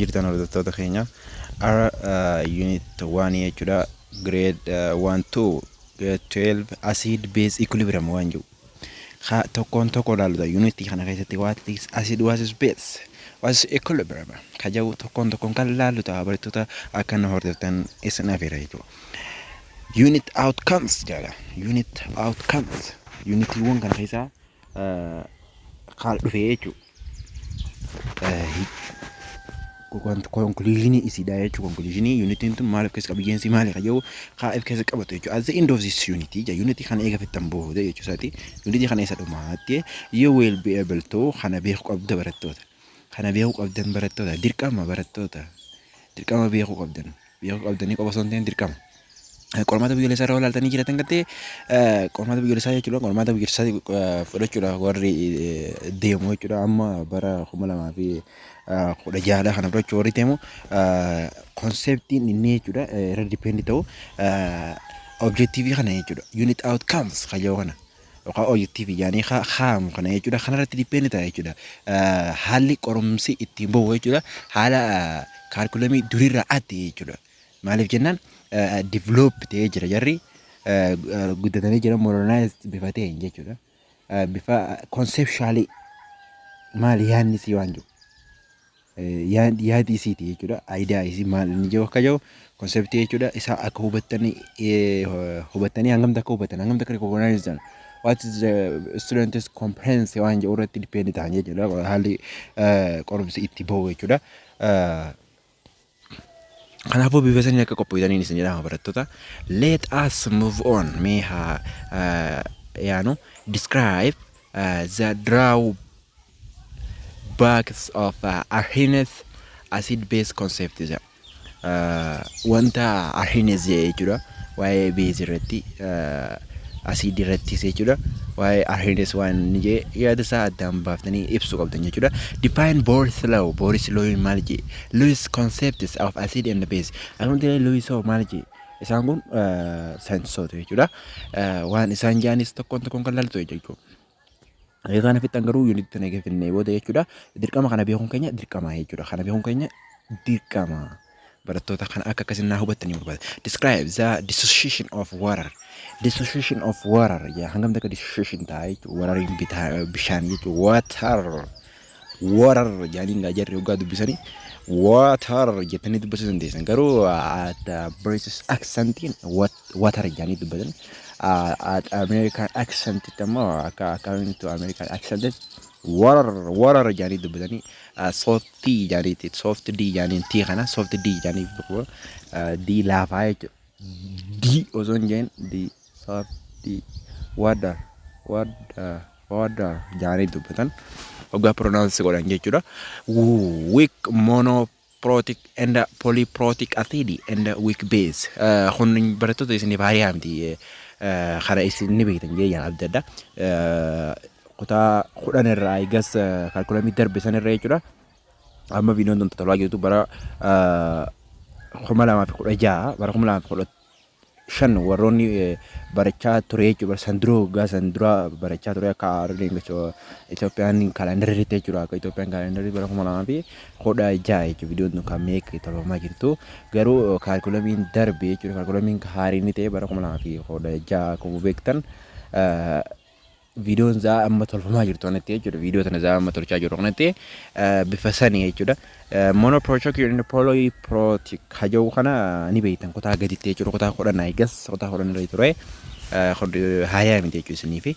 Jirtan hordoftoota keenya? Har'a unit 1 jechuudha. Grade 1 2 grade 12 acid base equilibrium waan jiru. Tokkoon tokko ilaaluudha. Unitii kana keessatti what is acid, what is base, what is equilibrium ka jedhu tokkoon tokkoon kan ilaallu ta'a. Barattoota, akka nu hordoftan isin afeera jechuudha. Unit outcomes jedha. Unit outcomes. Unitiiwwan kana keessaa kan dhufe jechuudha. Conclusionii isiidha jechuudha. Conclusionii unitiin tun maal of keessa qabiyyeensi maali kan jedhu kaa of keessa qabatu jechuudha. At the end of this unit, unitii kana eega fixan booda jechuu isaati. Unitii kana isa dhumaatti you will be able to, kana beekuu qabda barattoota. Kana beekuu qabdan barattoota. Dirqama barattoota. Dirqama beekuu qabdan. Beekuu qabdanii qofa osoo hin ta'in dirqama. Qormaata biyyoolessaa irra ilaaltanii jiratan gartee qormaata biyyoolessaa jechuudha. Qormaata biyyoolessaa fudhachuudhaaf warri deemu jechuudha. Amma bara 2016 kana fudhachuu warri deemu, conceptiin inni jechuudha irra depend ta'u objectivii kana jechuudha. Unit outcomes kan jedhu kana yookaan objectivii yaanii kaa'amu kana jechuudha. Kanarratti depend ta'a jechuudha. Haalli qorumsi ittiin bahu jechuudha. Haala curriculumii durirraa adda jechuudha. Maaliif jennaan, develop ta'ee jira, jarri guddatanii jiran, modernized bifa ta'een jechuudha. Bifa conceptually maali yaadni isii waan jiru. Yaadi isiiti jechuudha. Idea isii maal inni jiru akka jiru conceptii jechuudha. Isaa akka hubattanii hubattanii, hangam takka hubatan, hangam takka recognize ta'an, what is the students comprehensive waan jedhu irratti depend ta'an jechuudha. Haalli qorumsi itti bahu jechuudha. Kanaafuu bifa sanii akka qopheessaniin isin jedhama barattoota. Let us move on. Mee haa yaanu. Describe the drawbacks of Arrhenius acid base concept jedha. Wanta Arrhenius jechuudha. Waa'ee base irratti, acid irrattis jechuudha. Waa'ee Arrhenius waan inni jedhe yaada isaa addaan baaftanii ibsuu qabdan jechuudha. Define Bohr's law. Bohr's law maal jedhe? Lewis concepts of acid and base. Akkasumas illee Lewis hoo maal jedhe? Isaan kun saayintistoota jechuudha. Waan isaan jedhanis tokkoon tokkoon kan laaltu jechuudha. Kana fixan garuu unitii tana eega finnee booda jechuudha. Dirqama kana beekuun keenya dirqama jechuudha. Kana beekuun keenya dirqama. Barattoota, kana akka akkasiin naa hubattanii barbaada. Describe the dissociation of water. Dissociation of water yaa hangam takka dissociation ta'a jechuudha. Wateriin bitaa bishaan jechuudha. Water. Water jedhanii ngaa jarri hoggaa dubbisanii water jettanii dubbisuu dandeessan. Garuu at British accentiin water jedhanii dubbatan. At American accent immoo akka akkamitti American accent water water jedhanii dubbatanii, soft T jedhaniiti, soft D jedhanii, T kana soft D jedhanii, D laafaa jechuudha. D osoo hin jedhin D soft D, water water water jedhanii dubbatan hoggaa pronounce godhan jechuudha. Weak monoprotic and polyprotic acid and weak base. Kun barattoota isiniif haaraa miti. Kana isin ni beektan jeeyyan adda adda. Kutaa 10 irraa eegas curriculumii darbe san irra jechuudha. Amma viidiyoon tun tolaa jirtu bara 2016, bara 2015 warroonni barachaa ture jechuudha. San dura, waggaa san dura barachaa ture akka Itoophiyaan calendariitti jechuudha. Akka Itoophiyaan calendarii bara 2016 jechuudha. Viidiyoon tun kan meeqa tolfamaa jirtu garuu curriculumiin darbe jechuudha. Curriculumiin haarii ta'e bara 2016 akkuma beektan, viidiyoon zaa amma tolfamaa jirtu kanatti jechuudha. Viidiyoo tana zaa amma tolchaa jiru kanatti bifa sanii jechuudha. Monoprotic and polyprotic haja'u kana ni beektan kutaa gaditti jechuudha. Kutaa 10 eegas kutaa 10 irra ture. Haayaa miti jechuudha isiniifi.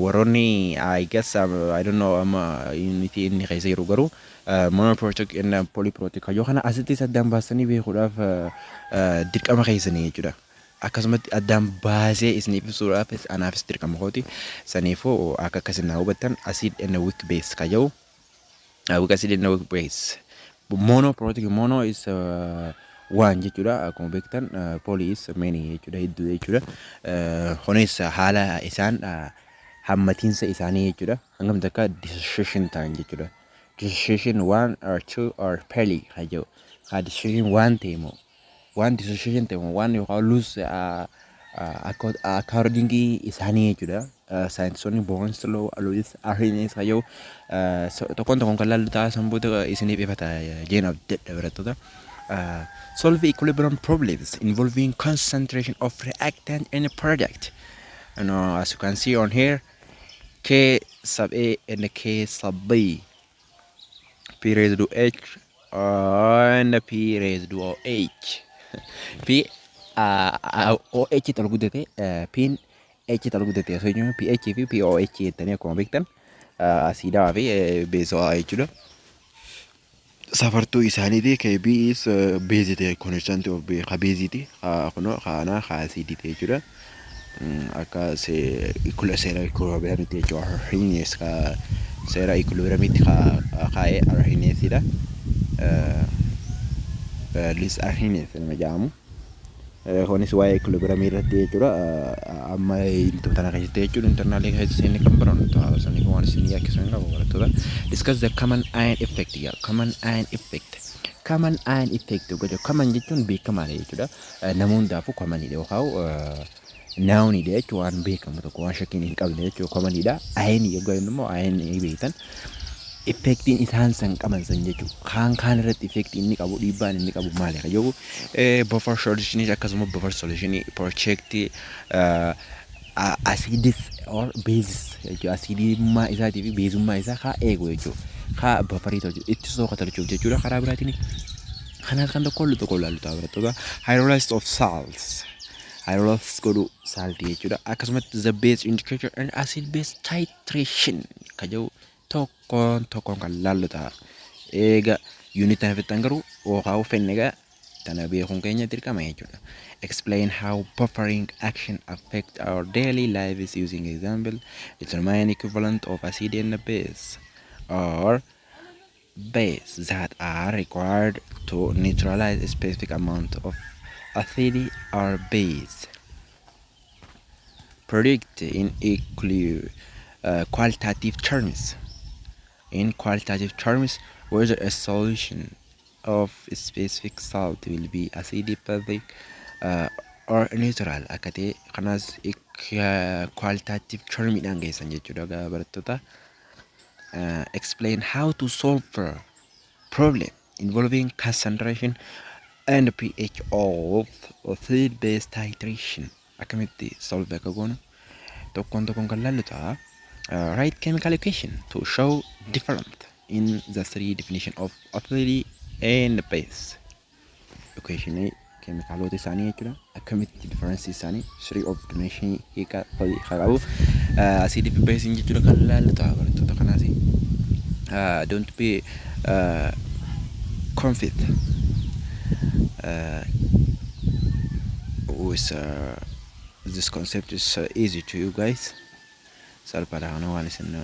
Warroonni I guess, I don't know, amma inni inni keessa jiru garuu monoprotic and polyprotic haja'u kana asittis addaan baasanii beekuudhaaf dirqama keessanii jechuudha. Akkasumatti addaan baasee isiniif ibsuudhaaf anaafis dirqama kooti. Saniifuu akka akkasin naa hubattan, acid and weak base ka jedhu, weak acid and weak base. Monoprotic, mono is one jechuudha. Akkuma beektan, poly is many jechuudha, hedduu jechuudha. Kunis haala isaan hammatiinsa isaanii jechuudha. Hangam takka dissociation ta'an jechuudha. Dissociation one or two or poly ka jedhu. Ka dissociation one ta'e moo, waan dissociation ta'e moo, waan yookaan lose According isaanii jechuudha. Saayintistoonni Bronsted, Lewis, Arrhenius hayyuu tokkoon tokkoon kan laallu ta'a, san booda isiniif ifata jeen abdadha, barattoota. Solve equilibrium problems involving concentration of reactant and product. As you can see on here, K sub A and K sub B, P raised to H and P raised to H. P OH tal guddate, P H tal guddate osoo jennu PH fi POH jettanii akkuma beektan asiidaa fi beezawaa jechuudha. Safartuu isaaniiti. KB is beezii ta'e, constant of ka beeziiti, kunoo kaanaa ka asiidii jechuudha. Akka seera equilibriumitti jechuudha. Arrhenius ka seera equilibriumitti kaa'ee Arrheniusidha. Lewis Arrhenius nama jedhamu. Kunis waa'ee equilibriumii irratti jechuudha. Amma tana keessatti jechuudha, internalii keessa seenne kan barannu ta'a. Saniif waan isin yaakkisan qabu, barattoota. Discuss the common ion effect yaa, common ion effect. Common ion effect gocha common jechuun beekamaadha jechuudha. Nama hundaafuu commonidha yookaan knownidha jechuudha, waan beekamu tokko, waan shakkiin hin qabne jechuudha commonidha. Ion yoggaa jennu immoo ion beektan. Effectiin isaan san qaban san jechuudha. Kaan kaan irratti effectii inni qabu, dhiibbaan inni qabu maali? Kayyoo buffer solutionii, akkasuma buffer solutionii protect acids or bases jechuudha. Asidummaa isaatii fi beezummaa isaa kaa eegu jechuudha. Kaa bufferii tolchu, ittisoo ka tolchuuf jechuudha karaa biraatiin. Kanaaf kan tokko tokko ilaallu ta'a, barattoota. Hydrolysis of salts. Hydrolysis godhu saltii jechuudha. Akkasumatti the base indicator and acid base titration ka jedhu tokkoon tokkoon kan laallu ta'a. Eega unit tana fixan garuu yookaan fenne egaa tana beekuun keenya dirqama jechuudha. Explain how buffering action affect our daily lives using example. Determine equivalent of acid and base or base that are required to neutralize a specific amount of acid or base. Predict in qualitative terms. In qualitative terms, whether a solution of a specific salt will be acidic, basic, or neutral akka ta'e kanas qualitative termiidhaan geessan jechuudha barattoota. Explain how to solve a problem involving concentration and pH of acid base titration, akkamitti solve akka goonu tokkoon tokkoon kan laallu ta'a. Write chemical equation to show different in the three definition of acidity and base. Equation keemikaalota isaanii jechuudha. Akkamitti difference isaanii three of definition hiika qabu acidii fi base jechuudha kan laallu ta'a, barattoota kanaas. Don't be confused with this concept is easy to you guys. Salphaadha kana waan isin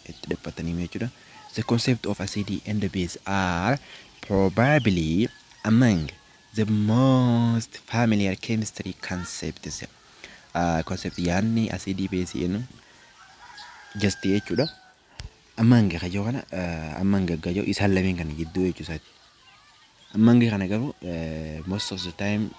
itti dhiphatanii jechuudha. The concept of acid and base are probably among the most familiar chemistry concepts. Concept yaadni acidii base jennu just jechuudha. Among kajoo kana among gajoo isaan lameen kana gidduu jechuu isaati. Among kana garuu most of the time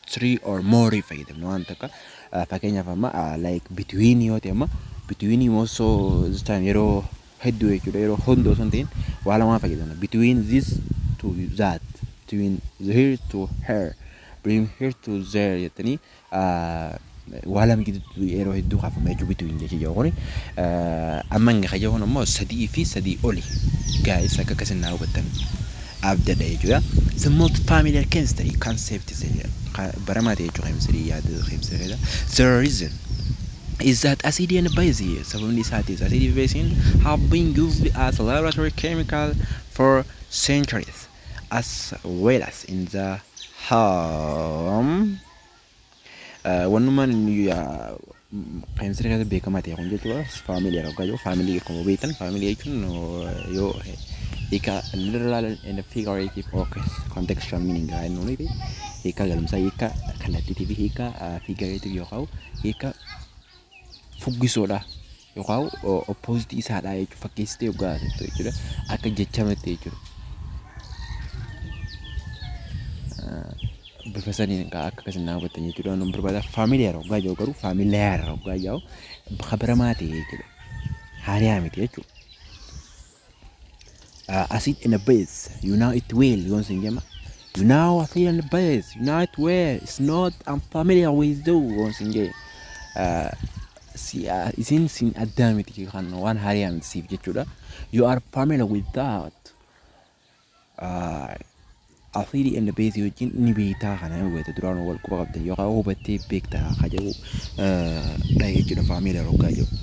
three or more fayyadamna waan takka. Fakkeenyaaf amma like between yoo ta'e, amma between most of the time, yeroo hedduu jechuudha, yeroo hunda osoo hin ta'in waa lamaa fayyadamna, between this to that, between here to her, bring here to there jettanii waa lama gidduutti yeroo hedduu kaafama jechuudha between jecha jiru kuni. Among ka kun immoo sadii fi sadii oli, guys, akka akkasin naa hubattan abdadha jechuudha. The most familiar chemistry concept is baramaa ta'e jechuudha, chemistry yaada chemistry keessa. The reason is that acid and base, sababni isaatis acid and base have been used as a laboratory chemical for centuries as well as in the home. Wannumaan inni chemistry keessatti beekamaa ta'e kun jechuudha, familiar hoggaa jiru family akkuma beektan family jechuun yoo hiika literal and figurative or contextual meaning haa jennuuni fi hiika galumsaa, hiika kallattiitii fi hiika figurative yookaan hiika fuggisoodha yookaan opposite isaadha jechuudha, fakkeessitee hoggaa jechuudha, akka jechamatti jechuudha. Bifa saniin akka akkasin naa hubattan jechuudha. Nun barbaada familiar hoggaa jiru garuu familiar hoggaa jiru kabaramaa ta'e jechuudha. Haariyaa miti jechuudha. Acid and base, you know it well yoon sin jema. You know acid and base, you know it well. It's not unfamiliar with you yoon sin jee. Isin sin addaa miti kan waan haariyaa miti siif jechuudha. You are familiar with that. Acid and base wajjin ni beektaa kana hubate duraan wal quba qabdan yookaan hubattee beektaa ka jedhu dha jechuudha familiar hoggaa jedhu.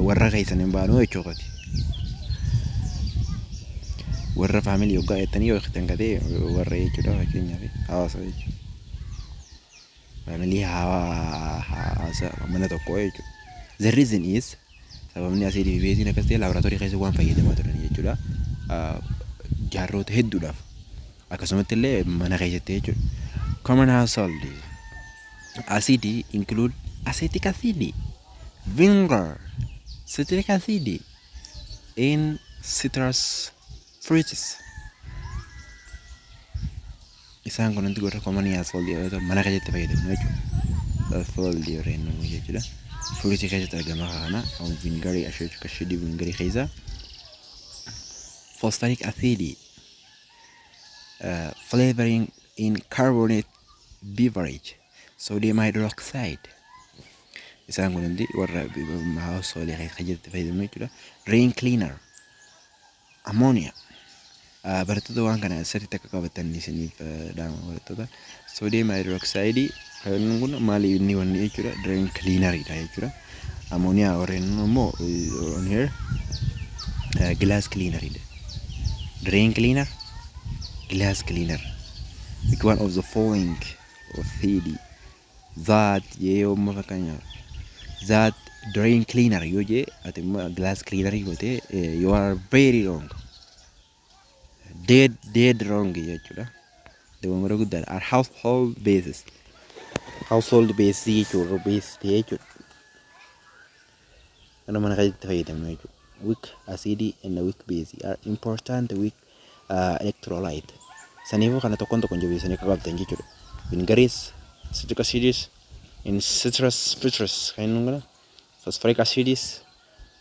Warra keessan hin baanu jechuudha. Warra family hoggaa jettanii yoo itti hanqatee warra jechuudha fakkeenyaaf hawaasa jechuudha. Family hawaasa mana tokkoo jechuudha. The reason is sababni asiidii fi beeziin akkas ta'e laaboraatoorii keessa waan fayyadamaa turan jechuudha. Jaarroota hedduudhaaf akkasumatti illee mana keessatti jechuudha. Common household acid include acetic acid, vinegar, citric acid in citrus fruits. Isaan kun hundi warra common household mana keessatti fayyadamnu jechuudha. Household warreen jechuudha. Fruit keessatti argama kana vinegarii ashidii vinegarii keessa. Phosphoric acid flavoring in carbonate beverage, sodium hydroxide. Isaan kun hundi warra household keessatti fayyadamnu jechuudha. Drain cleaner, ammonia. Barattoota waan kana sirriitti akka qabatan isiniif dhaama barattoota. Sodium hydroxide kun maali inni wanni jechuudha, drain cleaneridha jechuudha. Ammonia warreen immoo on here glass cleaneridha. Drain cleaner, glass cleaner. Which one of the following of theory that jee yommuu fakkeenyaaf that drain cleaner yoo jee ati immoo glass cleaner yoo ta'e, you are very wrong. Dead dead wrong jechuudha. Dogongora guddaadha. Are household bases. Household base jechuudha. Base ta'e jechuudha. Kana mana keessatti fayyadamnu jechuudha. Weak acid and weak base are important weak electrolyte. Saniifuu kana tokkoon tokkoon jabeessanii akka qabdan jechuudha. Vinegaris, citric acids, in citrus citrus kan inni kana phosphoric acids,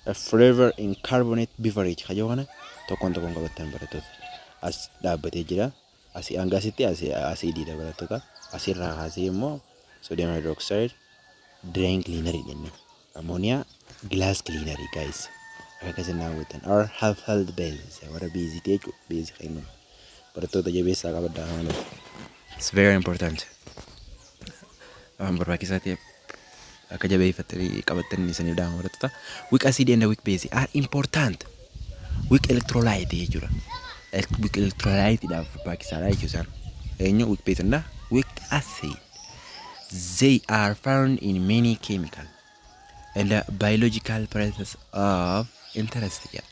a flavor in carbonate beverage kayyoo kana tokkoon tokkoon qabattan barattoota. As dhaabbatee jira. Asii hanga asitti asiidiidha barattoota. Asirraa kaasee immoo sodium hydroxide drain cleaner jenne. Ammonia glass cleaner, guys. Akka akkasiin naa hubattan. Or household base warra beezii jechuudha. Beezii kan inni barattoota jabeessaa qabaddaa haala. It's very important. Waan barbaachisaa ta'e akka jabeeffattanii qabattanii isiniif dhaama barattoota. Weak acid and weak base are important. Weak electrolyte jechuudha. Weak electrolyte dhaaf barbaachisaadha jechuudha isaan. Eenyu weak base and weak acid. They are found in many chemical and biological process of interest jedha.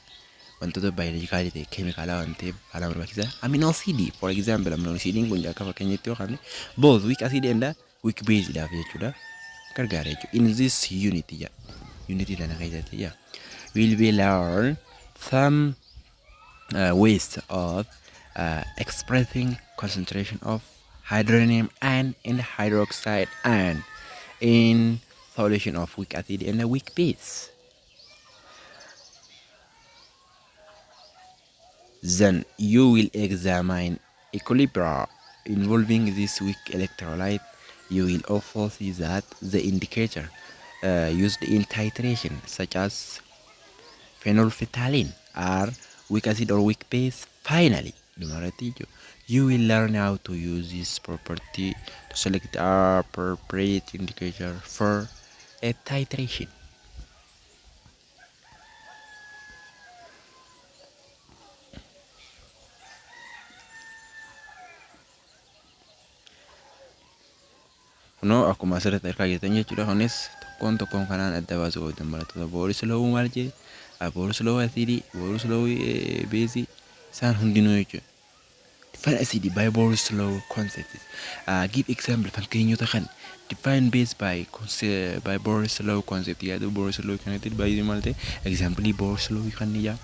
Wantoota biological ta'e keemikaalaa waan ta'eef haala barbaachisaa. Amino acid, for example, amino acidiin kun akka fakkeenyatti yoo kaafne both weak acid and weak base dhaaf jechuudha. Gargaara jechuudha. In this unit jedha. Unit kana keessatti jedha. Will be learn some ways of expressing concentration of hydronium ion and hydroxide ion in solution of weak acid and a weak base. Then you will examine equilibria involving this weak electrolyte. You will also see that the indicator used in titration, such as phenolphthalein, are weak acid or weak base. Finally, you will learn how to use this property to select appropriate indicator for a titration. Kunoo akkuma asirratti argaa jirtan jechuudha. Kunis tokkoon tokkoon kanaan adda baasuu qabdan barattoota. Boris law maal jee? Boris law asiidii, Boris law beezii isaan hundinuu jechuudha. Define acid by Bohr's law concept. Give example fakkeenyota kan define base by Bohr's law concept yaadu Bohr's law kanatti baay'ee maal ta'e example Bohr's law kan yaa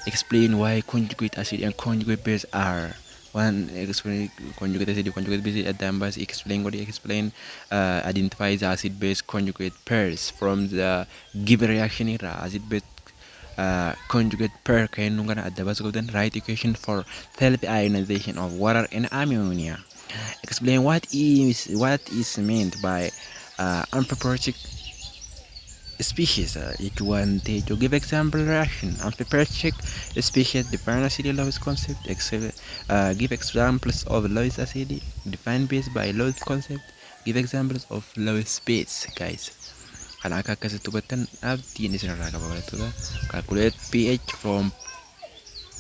explain why conjugate acid and conjugate base are Waan explain conjugate acid, conjugate base addaan baasi, explain godhi, explain, identify the acid base conjugate pairs from the given reaction irraa acid base conjugate pair kennu kana adda baasuu qabdan. Write equation for self ionization of water and ammonia. Explain what is meant by amphiprotic species jechuun waan ta'e jechuudha. Give example reaction amphiprotic species. Define acid Lewis concept. Give examples of Lewis acid. Define base by Lewis concept. Give examples of Lewis base. Guys, kana akka akkasitti hubattan abdiin isinirraa qaba, barattoota. Calculate pH from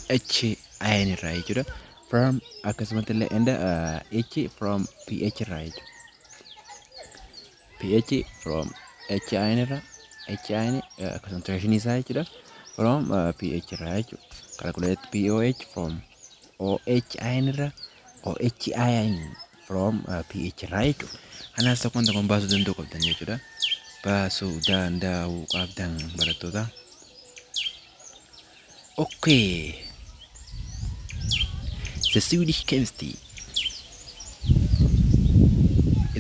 H ion irraa jechuudha. From akkasumatti illee and H from pH irraa jechuudha. pH from H ion irraa, H ion concentration isaa jechuudha. From pH irraa jechuudha. Calculate pOH from OH ion irraa, OH ion from pH irraa jechuudha. Kanaas tokkoon tokkoon baasuu danda'u qabdan jechuudha. Baasuu danda'uu qabdan, barattoota. Okay. The Swedish chemist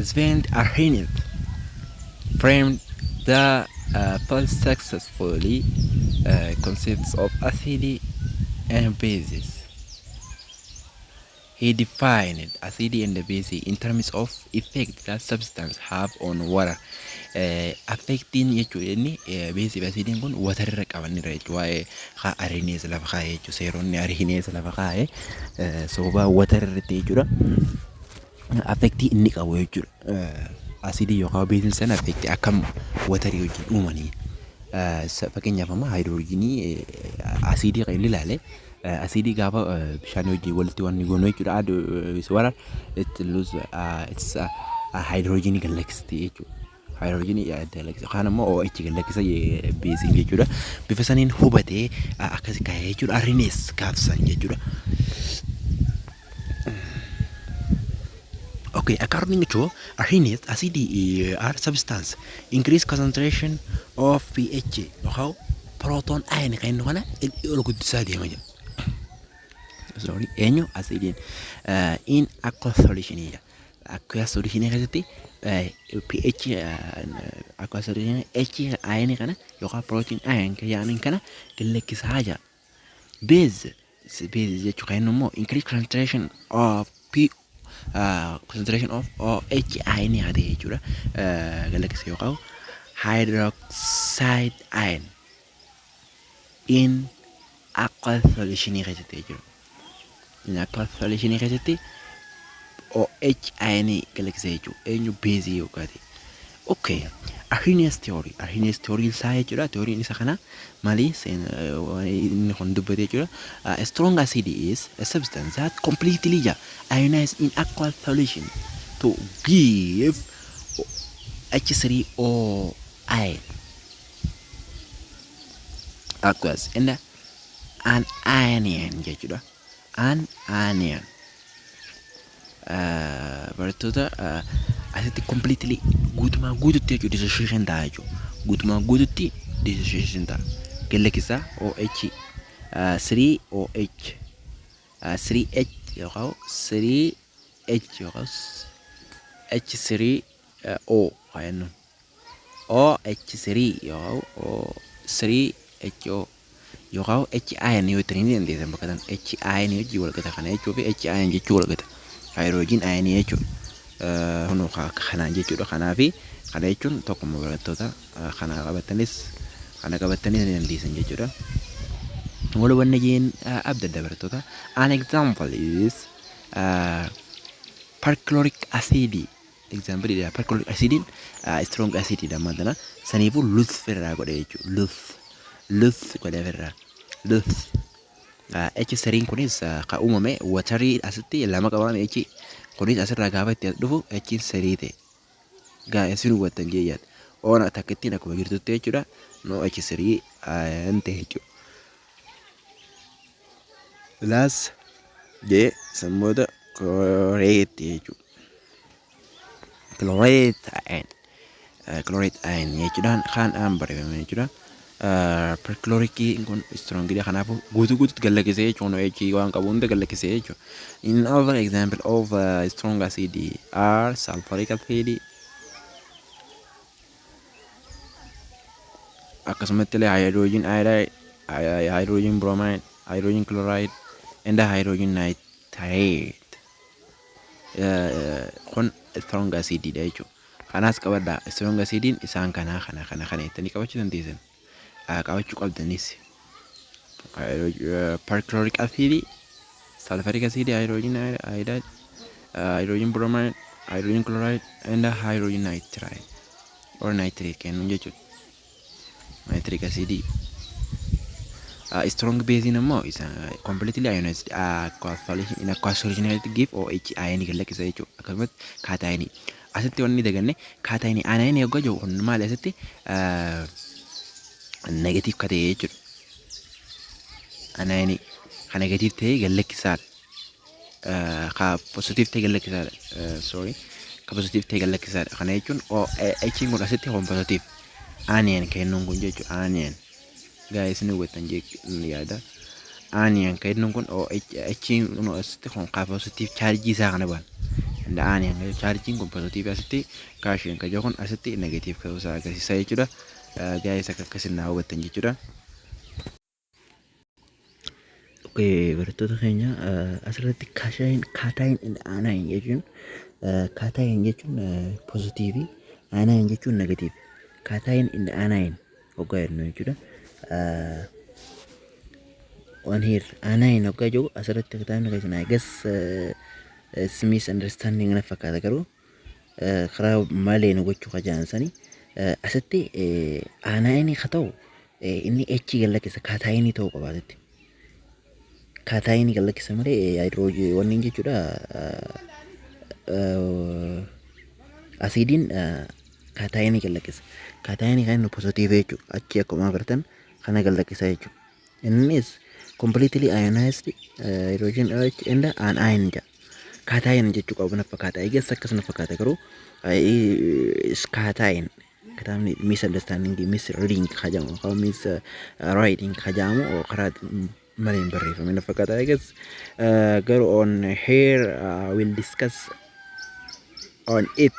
Svante Arrhenius framed the first successfully concepts of acid and bases. He defined acid and base in terms of effect that substance have on water. Affectiin jechuudha inni beesii fi asiidiin kun water irra qabanirra jechuudha. Waa'ee Arrhenius lafa kaa'e jechuudha. Seeronni Arrhenius lafa kaa'e sababa water irratti jechuudha. Affectii inni qabu jechuudha. Asiidii yookaan beesiin sana affectii akkam waterii wajjin uumanii. Fakkeenyaaf, amma haayidroojinii asiidii kan inni ilaale, asiidii gaafa bishaan wajjin walitti wanni goonu jechuudha. Aduu wara it lose its haayidroojinii galaksitii jechuudha. Haayidroojinii galaksii yookaan immoo OH galaksisa beesiin jechuudha. Bifa saniin hubatee akkasi kaa'ee jechuudha. Arrhenius gaafsan jechuudha. Okay, according to Arrhenius, acid are substance increase concentration of pH yookaan proton ion kan inni kana ol guddisaa deema jira. Sorry, eenyu asiidiin in aqueous solution jedha. Aqueous solution keessatti pH aqueous solution H ion kana yookaan proton ion kan kana gallakkisaa jira. Base jechuun kan inni immoo increase concentration of P concentration of OH ion haa ta'e jechuudha. Galakkisa yookaan hydroxide ion in aqueous solution keessatti jechuudha. In aqueous solution keessatti OH ion galakkisa jechuudha. Eenyu beezii yookaan ta'e. Okay. Arrhenius theory. Arrhenius theory isaa jechuudha. Theory isa kana maali? Inni kun dubbate jechuudha. A strong acid is a substance that completely ionized in aqueous solution to give H3O ion aqueous and an anion jechuudha. An anion. Barattoota, asitti completely guutumaa guututti jechuudha dissociation ta'a jechuudha. Guutumaa guututti dissociation ta'a. Galakisaa OH 3 OH 3H yookaan 3H yookaan H3 O haa jennuun. OH3 yookaan O3HO yookaan HIN yoo itti ni dandeessan bakka tan HIN wajjin wal qixa kana jechuu fi HIN jechuu wal qixa. Hydrogen ion jechuudha. Kunoo kanaan jechuudha. Kanaafi kana jechuun tokkuma, barattoota, kana qabattanis kana qabattanis ni dandeessan jechuudha. Wal hubanne jeen abdadda, barattoota. An example is perchloric acid. Example dha, perchloric acidiin strong acid dha ammaan tana. Saniifuu lose irraa godhe jechuudha. Lose godhe irraa. Lose. H sadiin kunis kan uumame waterii asitti lama qabaame, H kunis asirraa gaafa itti as dhufu H sadii ta'e. Gaa isin hubattan jee yaada. Oona takkittiin akkuma jirtutti jechuudha. No H sadii hin ta'e jechuudha. Plus jee sammoota chlorate jechuudha. Chlorate ion. Chlorate ion jechuudhaan kan aan barreeffame jechuudha. Perchloriciin kun strongidha, kanaafuu guutuu guutuutti gallakkisee jechuun OH waan qabu hunda gallakkisee jechuudha. In other example of strong acid are sulfuric acid, akkasumatti illee hydrogen iodide, hydrogen bromide, hydrogen chloride and hydrogen nitrate. Kun strong acididha jechuudha. Kanaas qabadhaa, strong acidiin isaan kanaa kana kana kana jettanii qabachuu dandeessan. Qabachuu qabdanis. Perchloric acid, sulfuric acid, hydrogen iodide, hydrogen bromide, hydrogen chloride and hydrogen nitride or nitrate kennuun jechuudha. Nitric acid. Strong base immoo isa completely ionized in aqueous solution give OH ion gad lakkisa jechuudha. Akkasumas cationii. Asitti wanni daganne cationii, anion yoggaa jiru kun maali? Asitti negative ka ta'e jechuudha. Anionii ka negative ta'e gad lakkisaadha. Ka positive ta'e gad lakkisaadha. Sorry. Ka positive ta'e gad lakkisaadha. Kana jechuun OH kun asitti kun positive. Anion kennuun kun jechuudha. Anion. Guys, ni hubattan jee yaada. Anion kennuun kun OH kun asitti kun ka positive chaarjii isaa kana baan. And anion chaarjiin kun positive, asitti cation ka jiru kun asitti negative ta'uu isaa agarsiisa jechuudha. Guys, akka akkasin naa hubattan jechuudha. Okay, barattoota keenya, asirratti cation, cation and anion jechuun, cation jechuun positive, anion jechuun negative. Cation and anion hoggaa jennu jechuudha. On here anion hoggaa jiru asirratti kitaabni keessan I guess it's misunderstanding na fakkaata, garuu karaa malee nu gochuu kajaansanii asitti anion haa ta'u inni H gallakkisa cationii ta'uu qaba asitti. Cationii gallakkisa malee hydrogen wanni jechuudha. Asiidiin cationii gallakkisa. Cationii kan inni positive jechuudha. Achi akkuma agartan kana gallakkisa jechuudha. Innis completely ionized hydrogen OH and anion jedha. Cation jechuu qabu na fakkaata. Eegas akkas na fakkaata, garuu cation kitaabni misunderstanding, misreading kajamu yookaan miswriting kajamu karaa malee hin barreeffame na fakkaata. Eegas garuu on here will discuss on it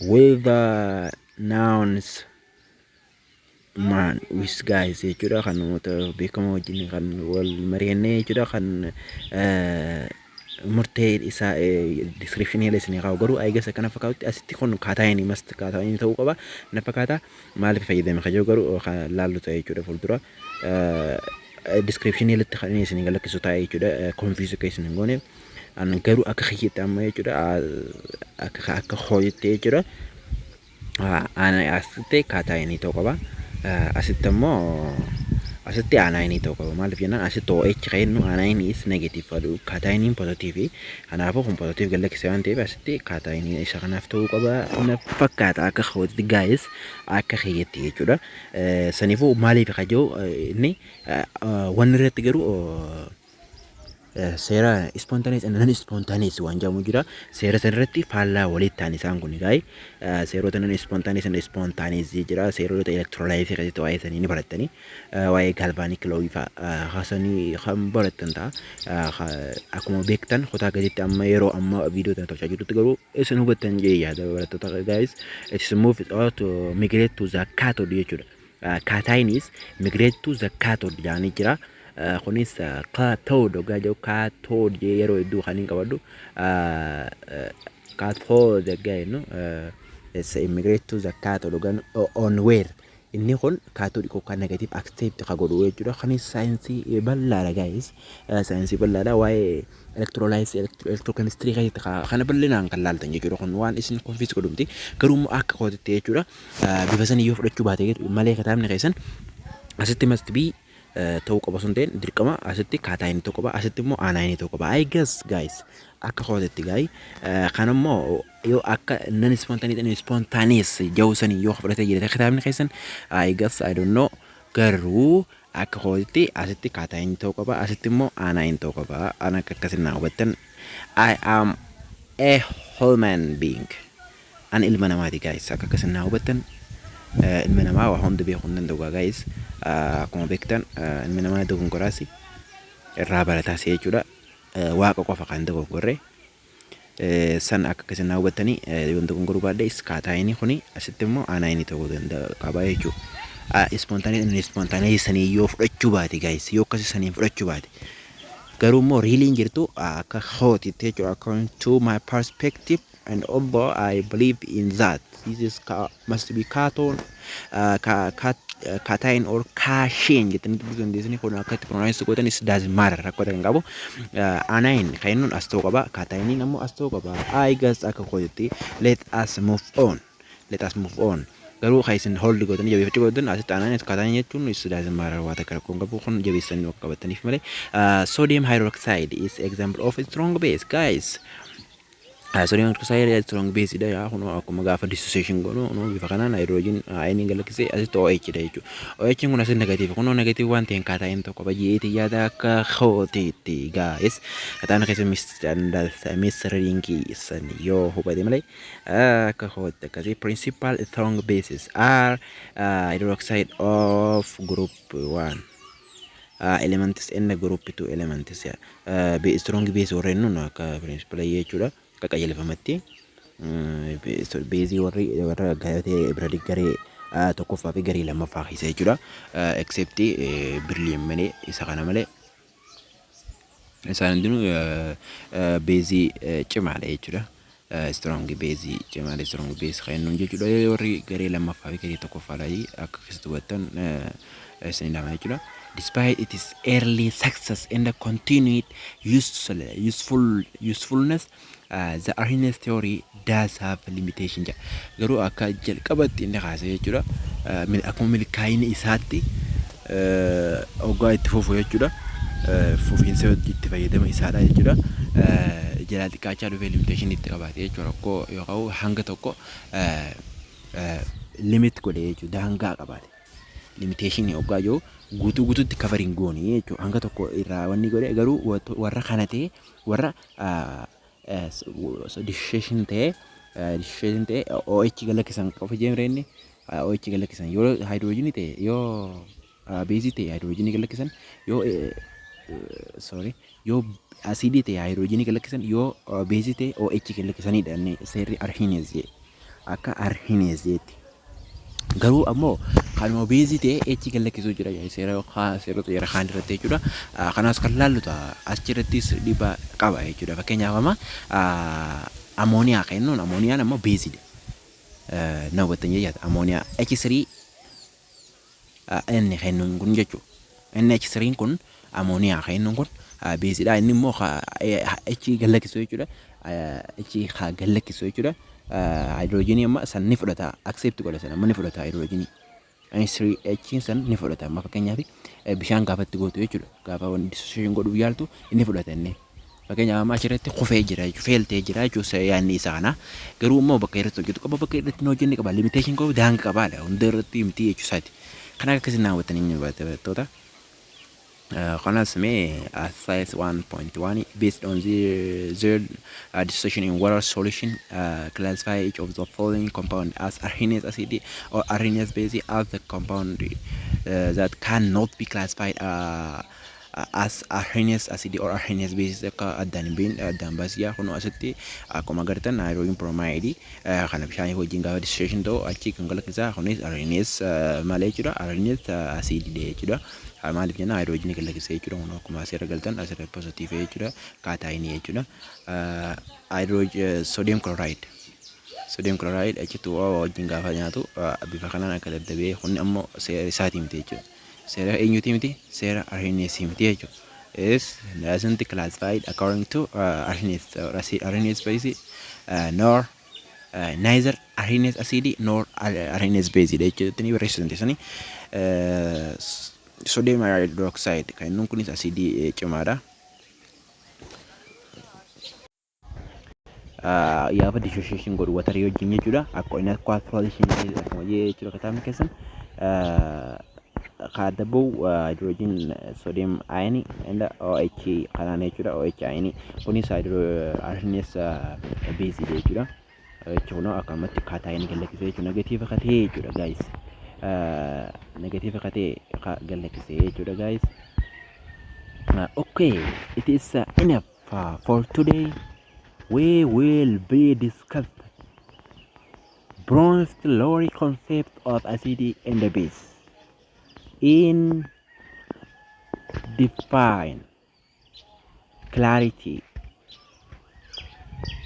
with the nouns man with guys jechuudha, kan namoota beekamoo wajjin kan wal mari'annee jechuudha, kan murtee isaa descriptionii isinii kaa'u. Garuu eegas akkana fakkaatutti asitti kun cationii must cationii ta'uu qaba na fakkaata. Maaliif fayyadame kajoo garuu kan laallu ta'e jechuudha, fuuldura descriptionii irratti kan inni isinii galakkisu ta'e jechuudha, confuse akka isin hin goone. An garuu akka kiyyetti amma jechuudha, akka hooyitti jechuudha, asitti cationii ta'uu qaba, asitti immoo asitti anionii ta'uu qaba. Maaliif jennaan, asitti OH kennu anionii is negative, cationiin positive. Kanaafuu kun positive galakkise waan ta'eef asitti cationii isa kanaaf ta'uu qaba na fakkaata, akka hooyitti guys, akka kiyyetti jechuudha. Saniifuu maaliif kajoo inni wanni irratti garuu seera spontaneous and non spontaneous waan jedhamu jira. Seera san irratti faallaa walitti ta'an isaan kun egaa seerota non spontaneous and spontaneous jira. Seerota electrolysis keessatti waa'ee sanii ni barattanii, waa'ee galvanic law fa'a haasanii kan barattan ta'a. Akkuma beektan kutaa gaditti amma yeroo amma viidiyoo kana tolchaa jirrutti garuu isin hubattan jee yaada, barattoota guys. It is move out to migrate to the cathode jechuudha. Cation is migrate to the cathode jedhanii jira. Kunis cathode hoggaa jedhu, cathode yeroo hedduu kan hin qabadhu, cathode hoggaa jennu is immigrate to the cathode hoggaa on where inni kun cathode yookaan negative accept ka godhu jechuudha. Kunis saayinsii bal'aadha guys. Saayinsii bal'aadha, waa'ee electrolysis, electrochemistry keessatti kana bal'inaan kan laaltan jechuudha. Kun waan isin confuse godhu miti. Garuu immoo akka kootitti jechuudha. Bifa sanii yoo fudhachuu baate malee kitaabni keessan asitti must be ta'uu qaba sun ta'in dirqama asitti cationii ta'uu qaba, asitti immoo anionii ta'uu qaba. I guess guys, akka kootitti guys, kan immoo yoo akka non spontaneous spontaneous jedhu sanii yoo fudhatee jira kitaabni keessan, I guess, I don't know, garuu akka kootitti asitti cationii ta'uu qaba, asitti immoo anion ta'uu qaba. Ana akka akkasin naa hubattan. I am a human being, an ilma namaati guys, akka akkasin naa hubattan. Ilmi namaa waa hunda beekuu hin danda'u, guys. Akkuma beektan, ilmi namaa dogongoraas irraa barataas jechuudha. Waaqa qofa kan dogongorre. San akka akkasiin naa hubattanii, yoon dogongoruu baadhe, cationii kuni asitti immoo anionii ta'uu danda'a qaba jechuudha. Spontaneous, spontaneous sanii yoo fudhachuu baate, guys, yoo akkasii saniin fudhachuu baate, garuu immoo reallyiin jirtu akka kootitti jechuudha, according to my perspective, and although I believe in that this is must be cation, cation or cation jettanii dubbisuu dandeessanii. Kun akka itti pronounce gootan is doesn't matter, rakkoo kan qabu. Anion kan inni as ta'uu qaba, cationiin ammoo as ta'uu qaba, I guess, akka kootitti. Let us move on, let us move on. Garuu kan isin hold gootanii jabeeffachuu gootan asitti anion, cation jechuun is doesn't matter, waa takka rakkoon qabu. Kun jabeessanii akka qabataniif malee. Sodium hydroxide is example of a strong base, guys. Sodium hydroxide strong base dha. Yaa, kun akkuma gaafa dissociation goonu nu bifa kanaan hydrogen ion galakkisee asitti OH dha jechuudha. OH kun asitti negative, kun negative waan ta'een cation tokko baay'eeti yaada akka kootiitti, guys. Cation keessa misreading san yoo hubate malee, akka kootiitti akkasii. Principal strong bases are hydroxide of group 1 elements and group 2 elements. Strong base warreen nun akka principal jechuudha, akka qajeelfamatti beezii warri warra gabatee bira garee tokkoffaa fi garee lammaffaa keessa jechuudha. Except beryllium malee, isa kana malee isaan hundinuu beezii cimaadha jechuudha. Strong beezii cimaadha, strong base kan jennuun jechuudha. Warri garee lammaffaa fi garee tokkoffaadha akka keessatti hubattan isin lama jechuudha. Despite its early success and the continued usefulness, the Arrhenius theory does have limitation jedha. Garuu akka jalqabatti inni kaase jechuudha. Akkuma milkaa'ina isaatti hoggaa itti fufu jechuudha. Fufiinsa itti fayyadama isaadha jechuudha. Jalaa xiqqaachaa dhufee limitation itti qabaate jechuudha. Rakkoo yookaan hanga tokko limit godhe jechuudha. Daangaa qabaate. Limitation hoggaa jiru guutuu guutuutti cover hin goone jechuudha. Hanga tokko irraa wanni godhe, garuu warra kana ta'e, warra dissociation ta'e, dissociation ta'e OH galakkisan qofa jee inni OH galakkisan. Yoo hydrogenii ta'e, yoo beezii ta'e hydrogenii galakkisan, yoo, sorry, yoo asiidii ta'e hydrogenii galakkisan, yoo beezii ta'e OH galakkisanidha inni seerri Arrhenius jedhe, akka Arrhenius jeetti. Garuu ammoo kanuma beezii ta'e H galakkisuu jira seera seerota jara kaan irratti jechuudha. Kanaas kan laallu ta'a, achirrattis dhiibbaa qaba jechuudha. Fakkeenyaaf, amma amooniyaa kan jennuun, amooniyaan ammoo beeziidha. Na hubattan jechaadha. Amooniyaa H3 inni kennuun kun jechuudha. Inni H3 kun, amooniyaa kan jennuun kun beeziidha. Inni immoo H galakkisu jechuudha. H galakkisu jechuudha. Hydrogenii amma san ni fudhata, accept godha, san amma ni fudhata hydrogenii. H san ni fudhata. Amma fakkeenyaaf bishaan gaafa itti gootu jechuudha. Gaafa wanti dissociation godhuuf yaaltu inni fudhata inni. Fakkeenyaaf, amma achirratti kufee jira jechuudha. Fail ta'ee jira jechuudha yaadni isaa kana. Garuu immoo bakka irratti hojjetu qaba, bakka irratti hin hojjenne qaba. Limitation qabu, daangaa qabaadha. Hunda irratti miti jechuu isaati. Kana akkasiin naawwatanii barattoota. Kanas mee exercise 1.1: based on their dissociation in water solution, classify each of the following compound as Arrhenius acid or Arrhenius base as the compound that cannot be classified as Arrhenius acid or Arrhenius base akka addaan hin beekne addaan baasiyaa. Kun asitti akkuma agartan hydrogen bromide kana bishaan wajjin gaafa dissociation ta'u achi kan galakkisaa kunis Arrhenius malee jechuudha, Arrhenius acid jechuudha. Maaliif jenna? Hydrogen galakkisee jechuudha. Kun akkuma asirra galtan asirra positive jechuudha, cationii jechuudha. Hydrogen, sodium chloride, sodium chloride H2O wajjin gaafa nyaatu bifa kanaan akka daddabee, kun ammoo seera isaatii miti jechuudha. Seera eenyutii miti? Seera Arrhenius miti jechuudha. Is doesn't classified according to Arrhenius or acid, Arrhenius base, nor neither Arrhenius acid nor Arrhenius base jechuudha. Ni barreessuu dandeessanii. Sodium hydroxide kan inni kunis asiidii cimaadha. Gaafa dissociation godhu waterii wajjin jechuudha. Akka inni aqueous solution akkuma jechuudha kitaabni keessan. Kaadda bahu hydrogen sodium ion and OH kanaan jechuudha. OH ion kunis Arrhenius base jechuudha. Jechuun akkamatti kaataayinii gallakkisee jechuudha. Negative ka ta'e jechuudha, guys. Negative ka ta'e gallakkisee jechuudha, guys. Okay, it is enough for today. We will be discussed Bronsted Lowry concept of acid and base in define clarity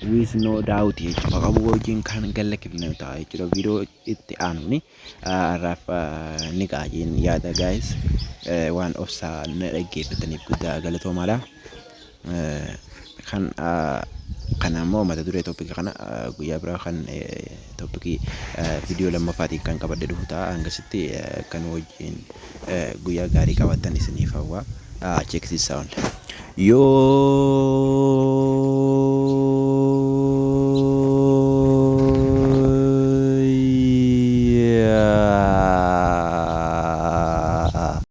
with no doubt jechuudha. Qabu wajjin kan gallakkifne ta'a jechuudha. Viidiyoo itti aanuuni har'aaf ni qaajeen yaada, guys. Waan obsaa na dhaggeeffataniif guddaa galatoomaadha. Kan kana immoo mata duree topic kana guyyaa biraa kan topic viidiyoo lammaffaatiin kan qabadhe dhufu ta'a. Hangasitti kan wajjin guyyaa gaarii qabaattan isiniif hawwa. Check this sound. Yoo